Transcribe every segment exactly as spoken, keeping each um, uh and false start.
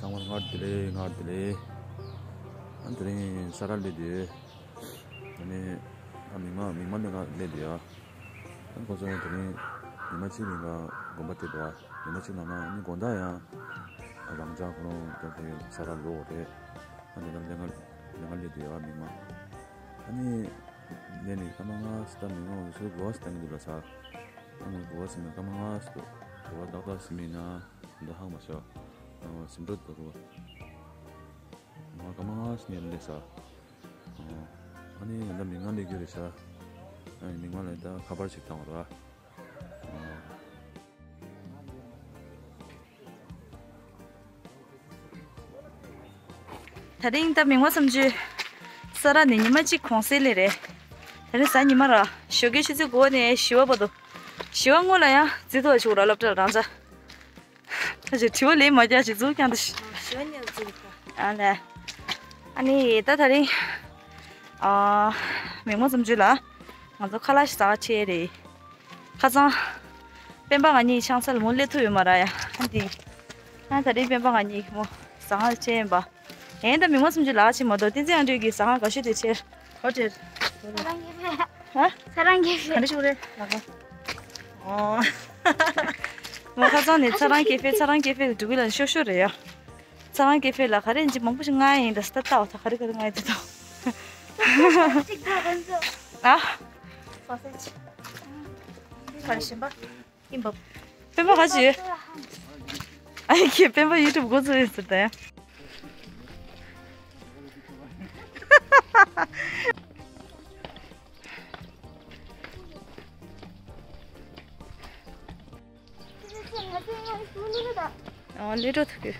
ཚང་མ་སྔར་བདེ་ལེགས། སྔར་བདེ་ལེགས། ཨ་དེ་རིང་ས་ར་སླེབས་དུས། ཨ་ནི། ཨ་མིག་དམར་མིག་དམར་ནས་ང་སླེབས་དུས་ཨ། ཨ་ཁོ་ཚོ་ནི་དེ་རིང་ཉི་མ་གཅིག་རིང་ལ་དགོན་པ་དེ་འདུག་ཨ། ཉི་མ་གཅིག་ནང་ན་ཨ་ནི་དགོང་དག་ཡང་རང་ཅག་ཁོ་རང་ད་དེ་ས་ར་ལོག་རེད། ཨ་ནི་ང་ལས་ང་ལས་ང་སླེབས་དུས་ཨ་མིག་དམར། ཨ་ནི། ནས་ནི་སྐར་མ་ལྔ་ཙམ་མིག་དམར་འོང་ཚུལ་གོ་བ་ཙམ་བཏང་གི་འདུག་ལ་ས། ཨ་ནི་གོ་བ་ཙམ་ནི་སྐར་མ་ལྔ་ཙམ་འདུག་གོ་བ་ཏག་ཏག་ཙམ་ཡིན་ན། འདི་ཧང་མ་ཤོ། ཨ་སིམ་རོད་དགོས་རུ། ང་སྐར་མ་ལྔ་ཙམ་ཡན་ལས་ས། ཨ་ནི་ང་ད་མིག་དམར་ལས་རྒྱུ་རེད་ཤ། ཨ་ནི་མིག་དམར་ལས་ད་ཁ་པར་ཞིག་བཏང་བ་ར། ད་རིང་ད་མིག་དམར་བསམ་ཚུལ། ས་ར་ནས་ཉི་མ་གཅིག་གོང་གསལ་ལས་རེད། ད་རིང་གཟའ་ཉི་མ་ར། ཞོགས་ཀའི་ཆུ་ཚོད་དགུ་པ་ནས་བཞི་པ་བར་དུ། བཞི་པ་སྔོན་ལ་ཡང་རྩིས་ཐོག་ཆུག་ར་སློབ་གྲྭ་རང་ཚ། ཁ་ཅིག་དྲི་བ་ལན་མ་རྒྱག་ཅིག་འཛུགས་ཀྱང་འདི་ཞིག་ཞོ་ཉལ་འཛུགས་ཀྱང་། ཨ་ལས། ཨ་ནི་ད་ད་རིང་། ཨ། མིག་དམར་བསམ་ཚུལ་ལ། ང་ཚོ་ཁ་ལག་ཞིག་ཟ་ག་ཆེ་རེད། ཁ་སང་། སྤེན་པ་ང་གཉིས་ཆང་ས་ལ་མོ་སླེབས་ཐུབ་ཡོད་མ་ར་ཡ། ཨ་འདི། ཨ་ད་རིང་སྤེན་པ་ང་གཉིས་མོ་ཟ་ཁང་ཆེ་ཡིན་པ། ཨེ་ད་མིག་དམར་བསམ་ཚུལ་ལ་ཆེ་མ་གཏོགས་བསྟན་འཛིན་ཨ་འདྲོས་ཀྱི་ཟ་ཁང་དགའ་ཤོས་དེ་ཆེ། ཧོ་ཊེལ། ཚ་རང་ཀེ་ཧྥེ། ཧ། ཚ་རང་ཀེ་ཧྥེ། ག་འདྲ་ཞིག་རེད་ལགས། ཨོ། མོ་ཁ་སང་ནས་ཚ་རང་ཀེ་ཧྥེ་ཚ་རང་ཀེ་ཧྥེ་ལ་འགྲོ་གི་ལ་ཤོར་ཤོར་རེད་ཡ། ཚ་རང་ཀེ་ཧྥེ་ལ་ག་རེ་ཡིན་གཅིག་མང་པོ་ཞིག་མངགས་ཡིན་ད་སྟ་ལྟ་བ་ད་ག་རེ་ག་རེ་མངགས་ཡིན་དེ་དང་། གཅིག་ད་ཁོང་ཚོ། ཨ། སོ་སེ་ཇི། ག་རེ་ཞིམ་པ། ཀིམ་བབ། སྤེན་པ་ག་ཅི། ཨ་ཡེ་ཁྱེད་སྤེན་པ་ཡུ་ཊུབ་འགོ་བཙུགས་ཡོད་ཟེར་ད་ཡ། ཨ་ལས་འགྲོ་ཐུག་གི།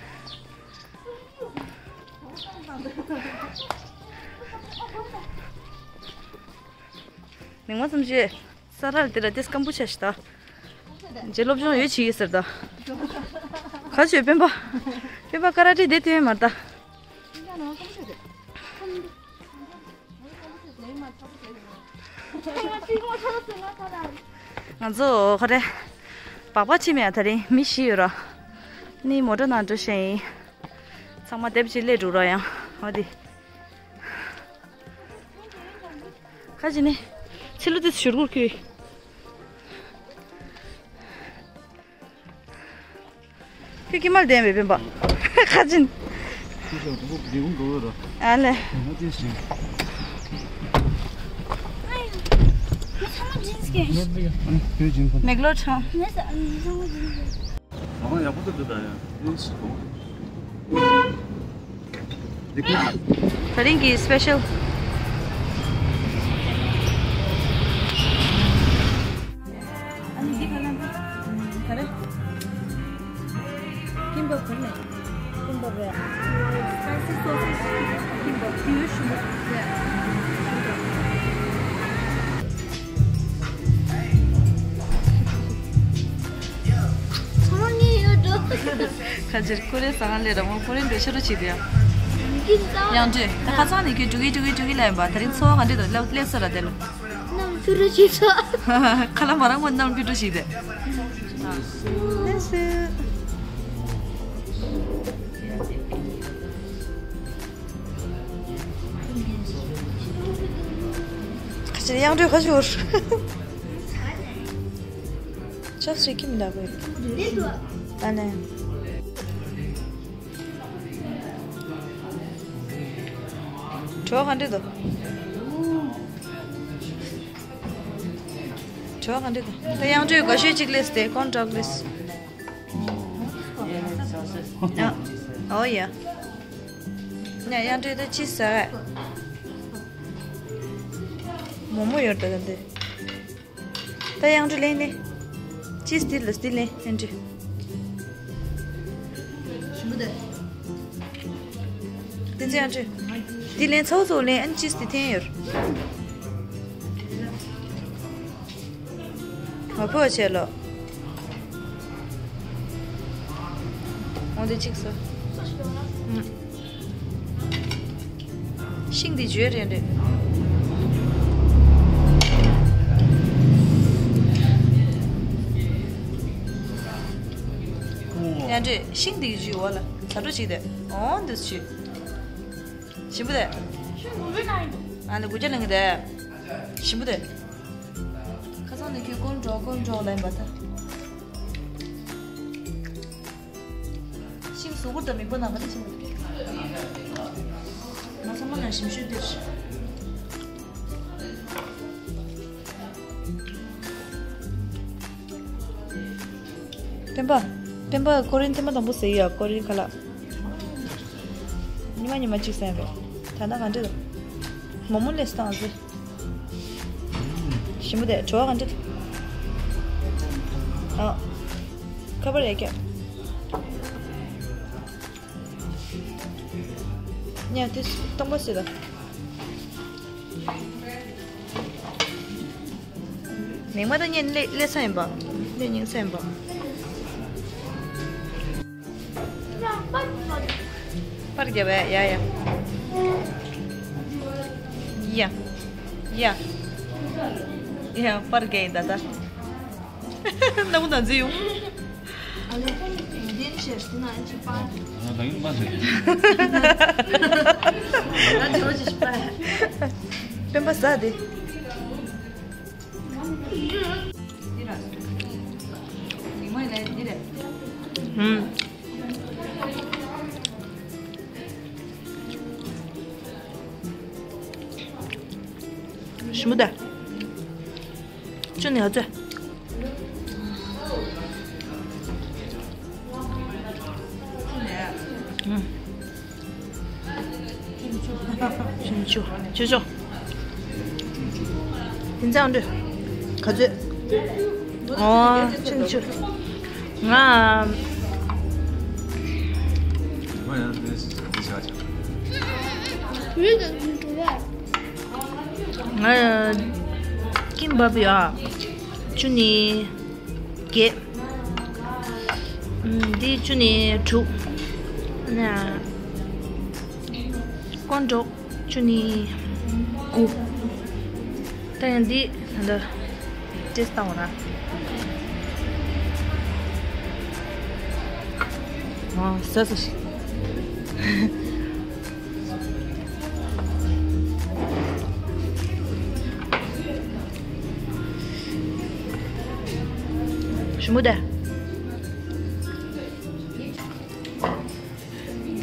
མིག་དམར་བསམ་ཚུལ། ས་རར་དེ་ལ་དེ་སྐམ་པོ་ཆ་ཞིག་ད། རྗེ་སློབ་སྦྱོང་ཡོད་བྱེད་ཀྱི་ཟེར་ད། ག་ཚོད་སྤེན་པ། སྤེན་པ་ཀ་ར་ཏེ་དེ་ཐོན་མ་ད། ང་ཚོ་ག་རེ། སྦག་སྦག་ཕྱིན་མེད་ད་རིང་མི་བཞི་ཡོད་ར། ནི་མོ་ཊ་ནང་འགྲོ་ཤེས་ཡིན། ཚང་མ་དེབ་ཅིག་སླེབས་འགྲོ་ར་ཡང་འོ་དེ། ཁ་ཅིག་ནི། ཚི་ལུ་ཏི་ཞུར་གུར་ཁུ། ཁུ་ཀི་མལ་ལྡན་པའི་སྤེན་པ། ཁ་ཅིག་ནི། ཁུ་ཞོག་འགྲོ་འགྲོ་འགྲོ་ར། ཨ་ལས། ང་ཏི་ཞིང་། ཚང་མ་ཇིན་སི་གྱོན། ཨ་ཁྱོད་ཇིན་སི། མེག་ལོར་ཁྲང་། ངས་ཚང་མ་ཇིན་སི་གྱོན། ད་རིང་གི་སི་པེ་ཤལ། ཨ་ནི་འདི་ག་ལ་འདི། ག་རེ། ཀིམ་བབ་ག་རེ། ཀིམ་བབ་རེད། སི་པའི་སི་སོ་སེ་ཇི་ཀིམ་བབ་དེ་ཡོད་ཞུ་མ་རེད། ཚང་མ་ངའི་ཡོད་འགྲོ། ཁ་ཆེར་ཀུ་རེ་ཟ་ང་ལས་ར་མོ་ཀུ་རེ་འགྲོ་ཤ་རུ་བྱེད་དེ་ཡ། ཡང་འདྲི་ད་ཁ་སང་ནས་ཁྱོད་འགྲོ་གི་འགྲོ་གི་འགྲོ་གི་ལ་ཡིན་པ་ད་རིང་འཚོ་བ་ག་འདྲི་དང་སླེབས་སླེབས་སོ་ར་དེ་ལ། ནམ་ཕུ་རུ་བྱེད་ཚོ། ཁ་ལ་མ་རང་མོ་ནམ་ཕུ་རུ་བྱེད་དེ། ལེ་སི། ཁ་ཆེར་ཡང་འགྲོ་ཁ་ཆེར། ཅག་སུ་ཁྱིམ་ལ་བོད། ཨ་ནེ། བྲོ་ག་འདྲ་འདུག་བྲོ་ག་འདྲ་འདུག་ད་ཡང་བྲོ་དགའ་ཤོས་གཅིག་ལེས་ཏེ་ཀོན་ཀྲོག་ལེས། ཨ། ཨོ་ཡ། ཉ་ཡང་བྲོ་ད་ཅི་ཟ། མོག་མོག་ཡོད་ད་ད་འདི། ད་ཡང་བྲོ་ལེན་ནི། ཅིས་འདི་ལ་འདི་ལེན་ཡང་བྲོ། ཞིམ་པོ་འདུག་དེ་ཚོ་ཡང་བྲོ། འདི་ལེན་ཚོགས་ཚོགས་ལེན་ཨན་ཅིས་འདི་འཐེན་ཡོད། མ་ཕོ་བྱས་ལོ། འོ་འདི་གཅིག་ཟ། ཤིང་འདི་བརྗོད་རན་རེད། ཡང་འདྲེ་ཤིང་འདི་བརྗོད་འོ་ལ། ཟ་འགྲོ་ཞིག་དེ། ཨོ་འདུག་ཞུ། ཞིམ་པོ་དེ། ཨ་ལེ་གུ་ཅ་ལེན་གི་དེ། ཞིམ་པོ་དེ། ཁ་སང་ནས་ཁྱོད་ཀོན་འགྲོག་ཀོན་འགྲོག་ལེན་པ་ད། ཤིང་གཟུགས་པོ་དང་མིག་པོ་ནང་ག་དེ་ཆེན་པོ། ང་ཚང་མ་ན་ཞིམ་ཤོས་དེར། སྤེན་པ། སྤེན་པ་ཀོ་རིན་ཐེངས་མ་དང་པོ་ཟེར་ཡ་ཀོ་རིན་ཁ་ལག་ཉི་མ་ཉི་མ་གཅིག་ཟེར་རོ། ད་ལྟ་ག་འདྲ་འདུག་མོག་མོག་ལས་སྟངས་ཟེར། ཞིམ་པོ་དེ་བྲོ་བ་ག་འདྲ་འདུག་ཨ། ཁ་པར་ཡ་ཀྱ། ཉ་དེ་སྟོང་པ་ཟེར་ལ། མིག་མ་ད་ཉན་ལེ་ལེ་ས་ཡིན་པ། ལེ་ཉིང་ས་ཡིན་པ། པར་རྒྱབ་པས་ཡ་ཡ། ཡ། ཡ། ཡ་པར་རྒྱབ་ཡིན་ད་ད། ནམ་ན་འཛི་ཡོང་། ཨ་ལེ། འདི་ནི་ཤེར་སི་ན་ཅི་པ། ང་ད་ཡིན་པ་ཟེར། ང་ཇོ་ཇི་པ། སྤེན་པ་ཟ་དེ། འདི་ར། མིག་མ་ལས་འདི་རེད། ཧུམ། ཞིམ་པོ་ད། ཅུང་ནས་ཨ་ཙི། ཨུམ། ཆུ་ཆུ་ཆུ་ཆུ། དེ་ཚང་འདྲ། ག་ཚོད། ཨོ་ཆུ་ཆུ། ང་། ང་ཀིམ་བབ་ཡ། ཅུ་ནི། བརྒྱད། ཨུམ། འདི་ཅུ་ནི་དྲུག་ན། ཀོན་འགྲོག་ཅུ་ནི་དགུ། ད་ཡང་འདི་ད་ལྟ་ཏེས་བཏང་བ་ན། ཨ་ཟ་ཟ་ཞིག་ཞིམ་པོ་དེ།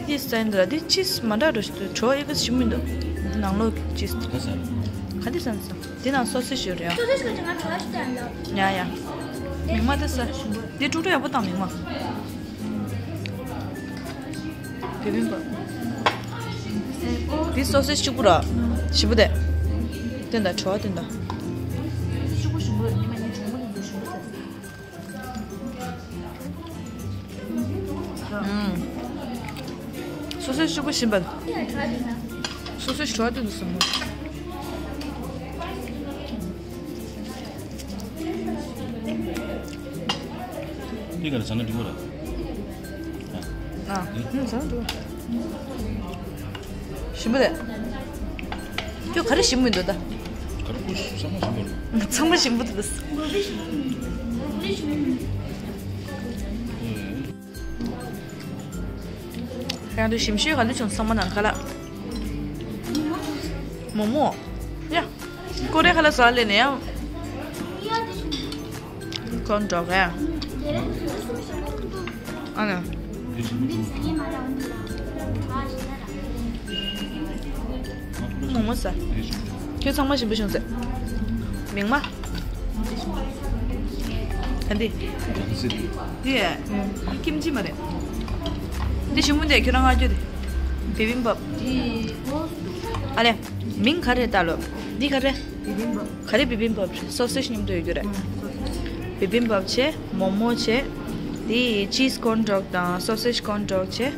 འདི་སའིན་འདི་ལ་འདི་ཅིས་མ་འདྲ་འགྲོ་ཞིག་འདུག་བྲོ་ཨེ་གི་ཞིམ་མི་འདུག་འདི་ནང་ལོགས་ཀྱི་ཅིས་འདུག་ག་འདི་སའིན་འདི་ནང་སོ་སི་ཞིག་ཡོད་རེད་ཨ། སོ་སི་ཞིག་ང་བྲོ་ཞིག་དང་ལ། ཡ་ཡ། མིག་མ་འདི་ས་ཞིམ་པོ་འདི་དཀྲུག་དཀྲུག་ཡག་པོ་བཏང་མིག་མ། བི་བི་བ། འདི་སོ་སི་གཅིག་པུ་ར། ཞིམ་པོ་དེ། སྟོན་དང་བྲོ་བ་སྟོན་དང་། ཨུམ། སོ་སོའི་གཅིག་པུ་ཞིམ་པ། སོ་སོའི་བྲོ་བ་སྟོན་དང་སོང་། འདི་ག་ལ་ཟ་ན་འགྲིག་གོ་ར། ཨ། ཨ། ཟ་ན་འགྲིག་གོ། ཞིམ་པོ་རེད། ཁྱོད་ག་རེ་ཞིམ་པོ་འདུག་ད། ག་རེ་ཀུ་ཚང་མ་ཞིམ་པོ་རེད། ཚང་མ་ཞིམ་པོ་འདུག་ཡང་དུ་ཞིམ་ཤོས་ག་ལུ་བྱུང་ཚང་མ་ནང་ཁ་ལག་མོག་མོག་ཡ། ཀོ་རེ་ཁ་ལག་ཟ་ལེ་ནས་ཡང་། ཁོང་འགྲོ་ག་ཡ། ཨ་ནི། མོག་མོག་ཟ། ཁྱོད་ཚང་མ་ཞིམ་པོ་བྱུང་ཟེར། མིག་མ། ཨ་འདི། འདི་ཡ། ཁིམ་ཅི་མ་རེད། འདི་ཞིམ་པོ་འདི་ཁྱོད་རང་ང་ཁྱོད་དེ། བི་བིམ་བབ། ཨ་ལེ། མིང་ག་རེ་ལྟ་ལོ། འདི་ག་རེ། ག་རེ་བི་བིམ་བབ་རེད། སོ་སེ་ཇི་མཉམ་དུ་ཡོད་རྒྱུ་རེད། བི་བིམ་བབ་བྱས། མོག་མོག་བྱས། འདི་ཅིས་ཀོན་ཌོག་དང་སོ་སེ་ཇི་ཀོན་ཌོག་བྱས།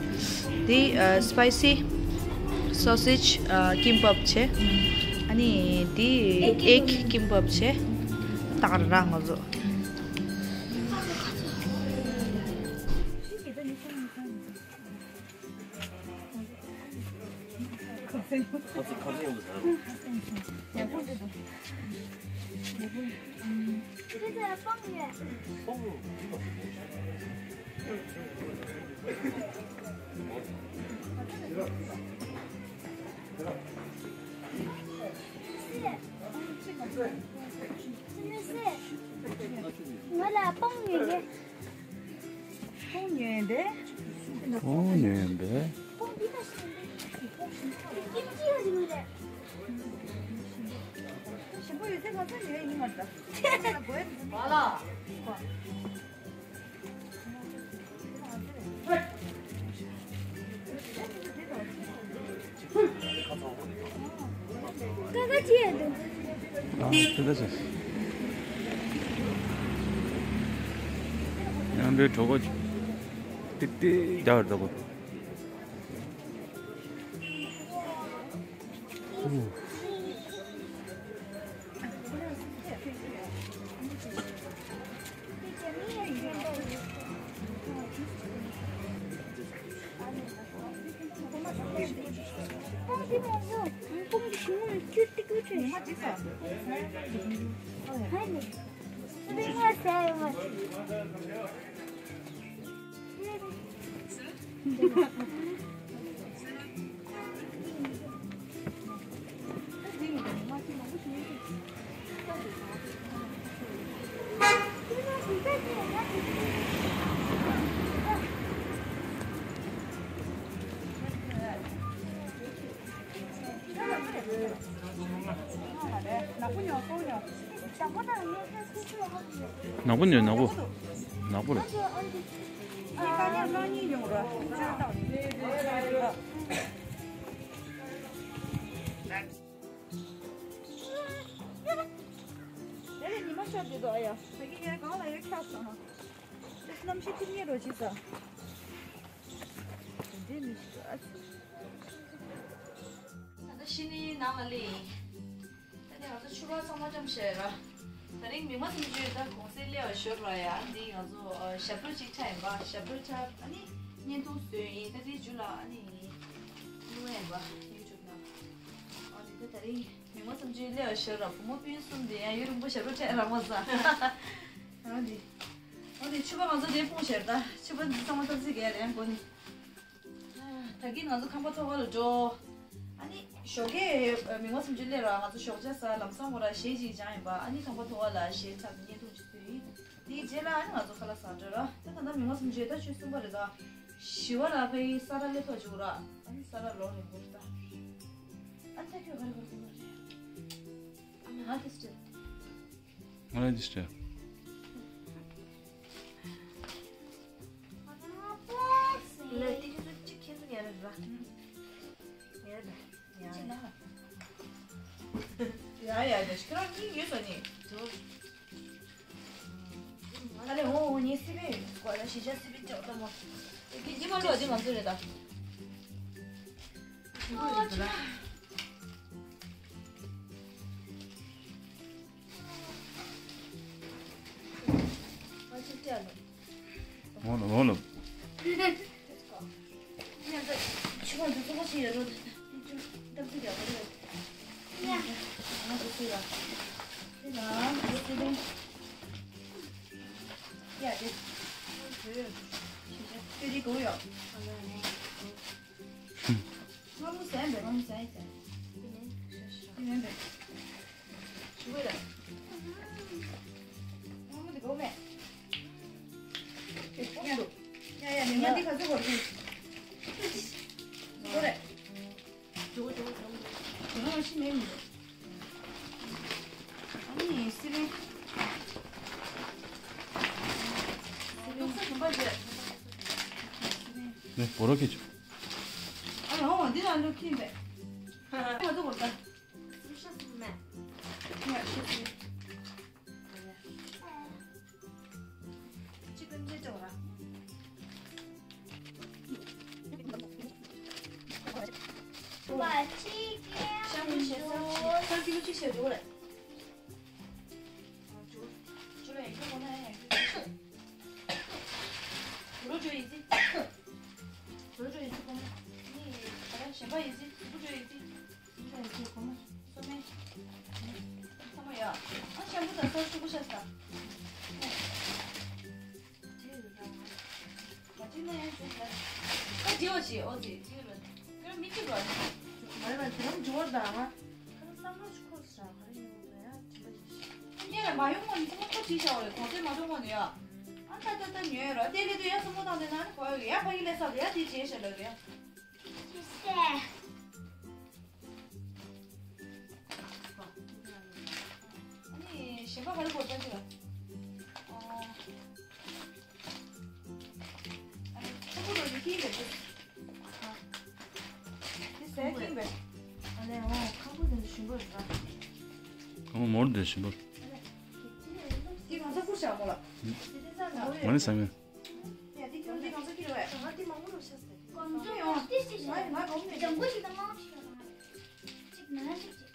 འདི་ཨ་སི་པའི་སི་སོ་སེ་ཇི་ཨ་ཀིམ་བབ་བྱས། ཨ་ནི་འདི་ཨེག་ཀིམ་བབ་བྱས། ཏག་ར་ང་ཚོ། ང་ལ་སྤང་ཉོས་ཀྱི། སྤང་ཉོས་ཡིན་པས། སྤང་ཉོས་ཡིན་པས། སྤང་འདི་ལ་ཞིག་ཡིན་པས། ཀིམ་ཅི་ཡོད་ཀྱི་མི་རེད། ཞིམ་པོ་ཡོད་ཚད་ང་ཚོ་ཉོས་ཡིན་མ་རེད། ད་ལ་དགོས་ཡིན་མ་ལ། ཀ་ཀ་ཅི་ཡ་འདུག་ཨ་ཅི་ད་ཅི། ཡང་འདྲའི་གྲོགས་པོ་ཏིག་ཏིག་རྒྱག་རེད་ད་གོ། ནག་པོ་ཉོ། ནག་པོ། ནག་པོ་རེད། ཉི་མ་ཤར་འདུག་ཨ་ཡ། ད་གིན་ངས་གང་ལ་ཡོད་ཁྱག་སོང་། གནམ་གཤིས་ཐིབས་ངེས་རོ་ཅི་ས། དེ་འདྲའི་མི་ཞིག་ཨ་ཙི། ད་ལྟ་ཤི་ནི་ནང་ལ་སླེབས་ཡིན། ད་ནི་ང་ཚོ་ཕྱུ་པ་ཚང་མ་བཀྲམ་བཞག་ཡོད་ར། ད་རིང་མིག་དམར་གསུམ་བཅུའི་ད་གུང་སེང་སླེབས་པ་ཞོར་ར་ཡ། འདི་ང་ཚོ་ཨ་ཞབས་བྲོ་གཅིག་འཁྲབ་ཡིན་པ། ཞབས་བྲོ་འཁྲབ་ཨ་ནི་བརྙན་ཐུང་བཟོས་ཡིན། ད་དེའི་མཇུག་ལ་ཨ་ནི་བླུག་ཡིན་པ་ཡུ་ཊུབ་ནང་། ཨ་ནི་ད་ད་རིང་མིག་དམར་གསུམ་བཅུའི་སླེབས་པ་ཞོར་ར་བུ་མོ་སྤུན་གསུམ་དེ་ཡང་ཡུན་རིང་པོ་ཞབས་བྲོ་འཁྲབ་རག་མ་སོང་། ཨ་ནི། ཨ་ནི་ཕྱུ་པ་ང་ཚོ་དེ་སྤུངས་ཞོར་ད་ཕྱུ་པ་འདི་ཚང་མ་ཐབས་ཟིག་གས་རེད་མགོ་ནི། ད་གིན་ང་ཚོ་ཁང་པ་ཐོག་ཁ་ལ་འགྲོ། ཨ་ནི་ཞོགས་ཀས་མིག་དམར་གསུམ་བཅུ་སླེབས་ར། ང་ཚོ་ཞོགས་ཇ་ཟ། ལམ་སང་མོ་ར་གཞས་ཅིག་སྦྱངས་ཡིན་པ། ཨ་ནི་ཁང་པ་ཐོག་ཁ་ལ་གཞས་འཁྲབ་བརྙན་ཐུང་ཅིག་བཟོས་ཡིན། དེའི་རྗེས་ལ་ཨ་ནི་ང་ཚོ་ཁ་ལག་ཟ་འགྲོ་ར། ད་ད་ལྟ་མིག་དམར་གསུམ་བཅུ་ད་ཆུ་གསུམ་པ་རེད་ད། བཞི་པ་ལ་ཕ་གི་ས་ར་སླེབས་ཐག་ཆོད་ར། ཨ་ནི་ས་ར་ལོག་རེད་འགོར་ད། ཨ་ནི་ད་ཁྱོད་ག་རེ་ག་རེ་ག་རེ། I'm an artist. What is this? ལས་དེ་ཁྱེད་ཚོ་གཅིག་ཁྱེད་ཚོ་ཉལ་རེད་ར། ཉལ་རེད། ཡ་ཡ་ཡ་ཁྱེད་རང་གཉིས་ཡོད་ས་ནི། ཨ་ལེ་འོ་འོ་ངའི་སི་པན་གོ་ལ་ཤི་ཤ་སི་པན་ཅོག་ཏོ་མོ། དེ་ཉི་མ་ལོ་དེ་ང་ཚོ་རེད་ད། ཨོ་ཅི། ཨ་ཅི་ཅི་ཨ་ལོ། འོང་ལ་འོང་ལ། ཆུ་ཁ་འདི་ཚོ་ཞིག་ཡོད་རོ། ཏབ་ཏུ་རྒྱག་པ་རེད། ང་འདི་ཚོ་ལ། དེ་ལ་འདི་ཚོ་ལ། ཡ་དེ། དེ་རིགས་གོ་ཡོད། ང་མོ་ཟན་པས་ང་མོ་ཟན་ཡིན་ཟན། དེ་མིན་པས། ཞུ་གི་རེད། ང་མོ་དེ་གོ་མེད། ཡ་ཡ་ཡ་ཡ་ཡ་ཡ་ཡ་ཡ་ཡ་ཡ་ཡ་ཡ་ཡ་ཡ་ཡ། ཨ་ནི་སི་པན། སི་པན་ཐུག་ས་གོམ་པ་རེད། ནས་བོ་རོ་ཁྱེར་བྱུང་། ཨ་ཡོང་བ་འདི་ལ་འགྲོ་ཁྱིམ་པས། ང་ཚོ་བོར་ད། སུ་ཤ་སུ་མེད། ང་ཤི་སི། ཅི་ཀུན་ཅི་ཅོག་ར། ཤ་ཀུན་ཤ་ས་ཤ་ཀུན་ཅི་ཤ་འགྲོ་རེད། ཅུ་ཅུ་ལ་ཡང་ཁྱོད་ཁོ་ན་ཡང་ཁྱོད་ཅུ་ལོ་ཅུ་ཡི་ཙི། ཅུ་ལོ་ཅུ་ཡི་ཙི་ཁོ་ན་ནི་ད་གཞན་པ་ཡི་ཙི་ཅུ་ཅུ་ཡི་ཙི། ཅུ་ཅུ་ཡི་ཙི་ཁོ་ན་སོ་མེ། ཚང་མ་ཡ། ཨ་ཤམ་བུ་དང་སོ་ཤུ་གུ་ཤ་ས། ང་ཅི་ན་ཡང་ཅུ་ལ། ཨ་ ཅི་ཡོད་ཅི་ཨོ་ཅི་ཅི་ལ་ཁྱོད་མི་ཅི་རོ། མ་རེད་པ་དེ་རང་འབྱོར་དང་ང་། ཁ་ལ་བསམ་བློ་ཅིག་འཁོར་ས་ཁ་ལ་ཡོང་ཡ་དྲི་མ་ཅི། ངས་ལ་མ་ཡོང་བ་ནི་ཚང་མ་ཁོ་བྲིས་བཞག་པ་རེད། གོང་ཚད་མ་འགྲོ་གོ་ནི་ཡ། ཨ་ད་ད་ད་ཉོས་ར་དེ་ལས་དུ་ཡ་བསམ་བློ་བཏང་དེ་ན་ནི་གོ་ཡ་ཕ་གི་ལས་ས་དུ་ཡ་དེ་བྱས་ཤ་ལ་རེད་ཡ། ཅི་སྟེ། ཨ་ནི་གཞན་པ་ག་རེ་དགོས་ལྟ་ཅི་ལ། ཨ་ནི་ཁོ་བོ་རོ་ཡི་ཀིན་རེད་དེ། དེ་ཟས་ཀིན་རེད། ཨ་ནི་ཨོ་ཁ་བོ་དེ་ཞིམ་པོ་རེད་ར། ཁ་བོ་མོར་དེ་ཞིམ་པོ། དེ་གང་ཚ་ཁུར་བཞག་མོ་ལ། དེ་དེ་ཚ་ན་ཨོ་ཡ། མ་ནི་ཟ་མེད། ཡ་དེ་གང་དེ་གང་ཚ་ཁྱེར་བས། ང་དེ་མང་པོ་རོ་ཤ་ཟ། གང་ཚ་ཡོང་དེ་ཞིག་ང་ང་གོམ་ནས་ལྗང་གུ་ཞིག་དང་མང་པོ་ཞིག་ཡོད་ན། གཅིག་ན་གཅིག་གཅིག་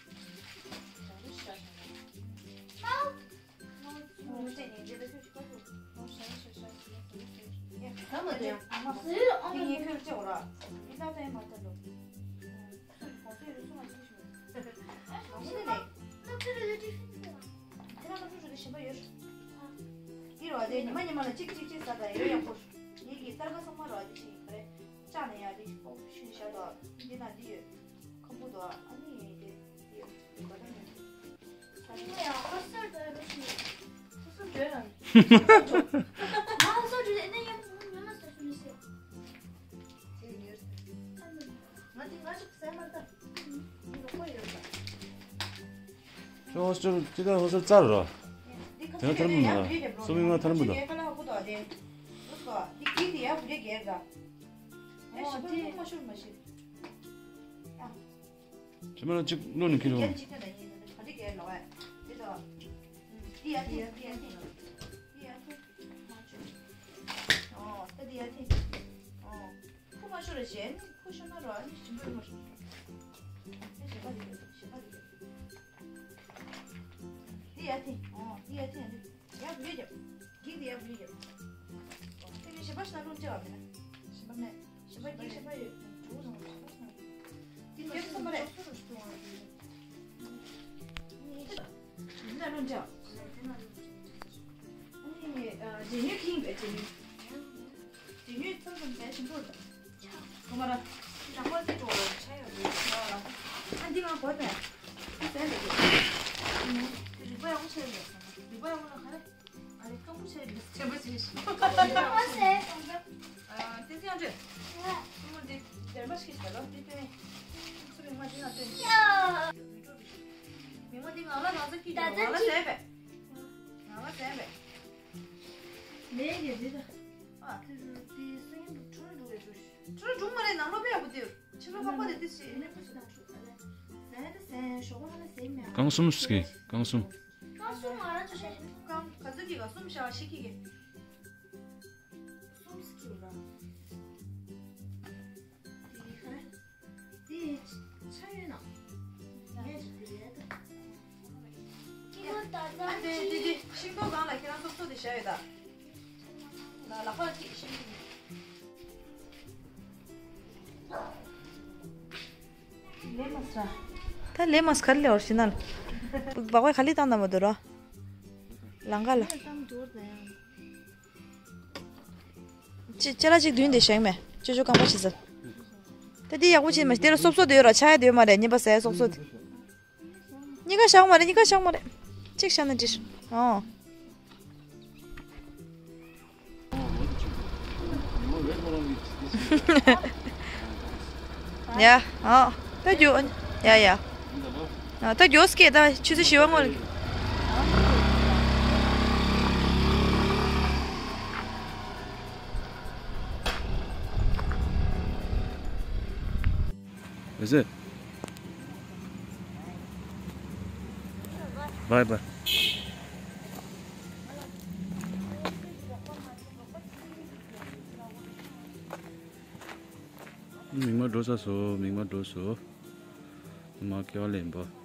ཁམ་བུ་དོ། ཨ་ནི་དེ་ཡོད། ཁོ་སོར་འགྲོ་ཡ་ར་ཤི། ཁོ་སོར་འགྲོ་ཡ་ར། ང་ཁོ་སོར་འགྲོ་ཡ་ནི་ཡང་མི་མ་ས་སུ་མི་སེ། དེ་ཡོད། ང་དེ་ང་ཞིག་ཟས་མ་ད། ཁོ་ཡོད་ད། ཁོ་སོར་ཅི་ད་ཁོ་སོར་རྩར་རོ། དེ་ཐར་མི་མ་ད། སོ་མི་མ་ཐར་མི་ད། ཁ་ལ་ཧ་གོ་ད་དེ། ཁོ་སོ་དེ་ཀི་དེ་ཡ་བུ་རེ་གེར་ད། ཨེ་ཤི་ཁོ་མ་ཤོར་མ་ཤི། ཨ། ཇི་མ་ལ་གཅིག་བླུགས་ནས་ཁྱེར་རོགས། གཅིག་ཁྱེར་ན་ཡིན་ན་ག་འདྲ་གས་ལོག་ཨེ། དེ་དང་། འདི་ཡ་ཐེངས་འདི་ཡ་ཐེངས་འདི་ཡ་ཐེངས། མ་བྱུང་། ཨོ་ད་འདི་ཡ་ཐེངས། ཨོ། ཁུ་མ་ཤོར་ར་གཞན་ཁུ་ཤོར་ན་རོ་ཨ་ནི་ཞིམ་པོ་མ་ཤོར། ཨེ་ཞེ་པ་འདི་ཞེ་པ་འདི། འདི་ཡ་ཐེངས། ཨོ་འདི་ཡ་ཐེངས་འདི། ཡ་བུ་ཡ་རྒྱབ། འགྱིག་དེ་ཡ་བུ་ཡ་རྒྱབ། དེ་ནས་ཞེ་པ་ཤ་ལོ་ཅི་བ་མེད་ན། ཞེ་པ་མེད། ཞེ་པ་འགྱིག་ཞེ་པ་ཡོད། འགྱིག་སོང་ཞེ་པ་ཤ། འདི་རྒྱབ་སོང་པ་རེད། འདི་ན་ལོ་ཅི་བ། ཨ་ནི་ཇེ་ཉུ་ཁིང་བས་ཇེ་ཉུ། ཇེ་ཉུ་ཚང་ཚང་བས་ཞིམ་པོ་རེད། གོ་མ་ར། ནང་པ་ཚེ་གྲོགས་ལ་ཆ་ཡོད་རེད། ཨ་འདི་ང་གོ་བས། ཨ་ཟས་ལ་རེད། རིག་པ་ཡག་པོ་ཆེ་རེད། རིག་པ་ཡག་པོ་ལ་ག་རེ། ཨ་རེ་སྐམ་པོ་ཆེ་རེད། ཆེན་པོ་ཆེ་ཞིག་ཨ་སེ་གོང་ས། ཨ་དེ་ཚེ་ཡང་འདྲེ། ཨ་སྐམ་པོ་འདི་དེར་མ་ཞིག་བྱས་ལ་འདི་སྟོན། ཚུར་རིང་མ་འདི་ན་སྟོན། མིག་མ་འདི་ང་ལ་རང་ས་ཀི་ང་ལ་ཟས་པས། ང་ལ་ཟས་པས། ལས་ཀྱི་རི་ད། ཨ་དེ་རུ་དེ་སེང་གེ་ཁྲོ་རུ་འགྲོ་བའི་འགྲོ་ཞུ། ཁྲོ་རུ་འགྲོ་མ་རེད་ནང་ལོ་པས་ཡག་པོ་དེ། ཕྱི་ལོ་ཁ་པ་དེ་དེ་ཞེས། ཟས་ད་ཟས་ཞོགས་པ་ལ་ཟས་མེད། རྐང་གསུམ་ཟེར་གི་རྐང་གསུམ། རྐང་གསུམ་ང་རང་ཚོ་བཤད། རྐང་ག་ཚོད་ཀྱི་ག་གསུམ་བྱ་བ་ཤི་ཁྱི་གི། གསུམ་ཟེར་གི་ར། དེ་ག་རེ། དེ་ཆ་ཡོད་ན། ངས་ཅིག་དེ་རེད་ད། ཨ་དེ་དེ་དེ་ཤིང་ཏོག་སྒང་ལ་ཁྱེད་རང་སོབ་སོབ་དེ་བཞག་ཡོད་ད། ལ་ལག་པ་གཅིག་ཤིང་། ད་ལེ་མ་སི་ག་རེ་ལེ་བར་ཤི་ན་ལ། སྦག་སྦག་ག་ལེ་བཏང་ན་མ་འདོར་རོ། ལང་ཀ་ལ། ཅི་ཅ་ལག་ཅིག་མདུན་དེ་བཞེངས་མེད། ཅོ་ཅོ་རྐང་པ་ཕྱི་ཟེར། ད་འདི་ཡག་པོ་བྱེད་མ་དེ་ལ་སོབ་སོབ་དེ་ཡོད་ར་ཆ་ཡ་དེ་ཡོད་མ་རེད་གཉིས་པ་ཟས་སོབ་སོབ་དེ། གཉིས་ཀ་བཞག་མ་རེད་གཉིས་ཀ་བཞག་མ་རེད། གཅིག་བཞག་ན་འགྲིག་ཨོ། ཡ། ཨ། ད་རྒྱུ། ཡ་ཡ། ཨ། ད་རྒྱུ་སྐད་ད་ཆུ་ཚོད་བཞི་པ་སྔོན་ལ། ཨེ་ཟེར། བའི་བའི། མིག་དམར་འགྲོ་ས་སོ། མིག་དམར་འགྲོ་སོ། མ་ཁེ་བ་ལེན་པ།